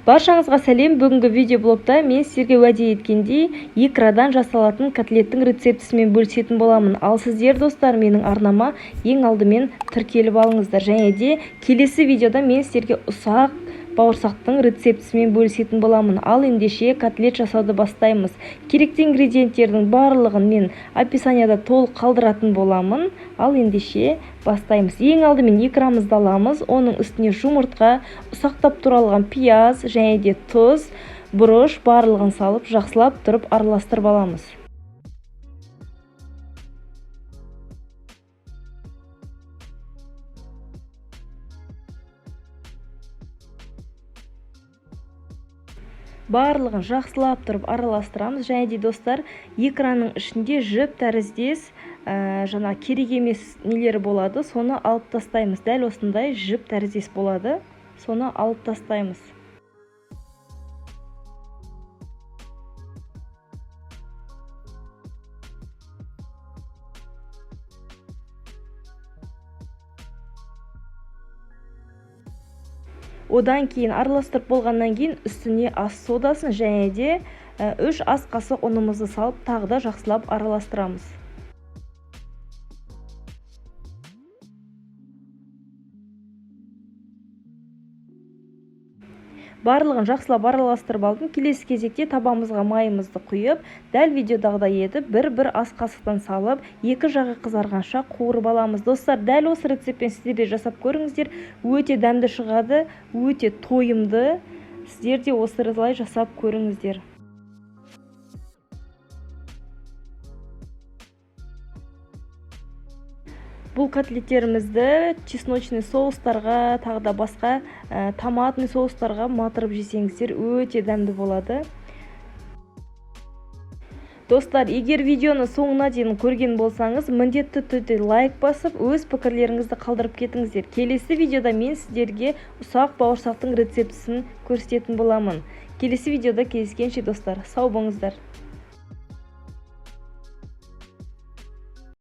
Баршаңызға сәлем. Бүгінгі видеоблогта мен сіздерге уәде еткендей икрадан жасалатын котлеттің рецептісімен бөлісетін боламын. Ал сіздер, достар, менің арнама ең алдымен тіркеліп алыңыздар. Және де келесі видеода мен сіздерге ұсақ бауырсақтың рецептісімен бөлісетін боламын. Ал ендеше котлет жасауды бастаймыз. Керекті ингредиенттердің барлығын мен описанияда толық қалдыратын боламын. Ал ендеше бастаймыз. Ең алдымен икрамызды аламыз. Оның үстіне жұмыртқа, ұсақтап туралған пияз және де тұз, бұрыш барлығын салып, жақсылап тұрып араластырып аламыз. Барлығын жақсылап тұрып араластырамыз. Және де, достар, икраның ішінде жіп тәріздес, жаңа керек емес нелері болады, соны алып тастаймыз. Дәл осындай жіп тәріздес болады, соны алып тастаймыз. Одан кейін араластырып болғаннан кейін үстіне ас содасын және де 3 ас қасық ұнымызды салып, тағы да жақсылап араластырамыз. Барлығын жақсылап араластырып алдым. Келесі кезекте табамызға майымызды құйып, дәл видеодағыдай етіп бір-бір ас қасықтан салып, екі жағы қызарғанша қуырып аламыз. Достар, дәл осы рецептпен сіздер де жасап көріңіздер. Өте дәмді шығады, өте тойымды. Сіздер де осылай жасап көріңіздер. Бұл котлеттерімізді чесночный соустарға, тағы да басқа, томатный соустарға матырып жесеңіздер өте дәмді болады. Достар, егер видеоны соңына дейін көрген болсаңыз, міндетті түрде лайк басып, өз пікірлеріңізді қалдырып кетіңіздер. Келесі видеода мен сіздерге ұсақ бауырсақтың рецептісін көрсететін боламын. Келесі видеода кездескенше, достар, сау болыңыздар.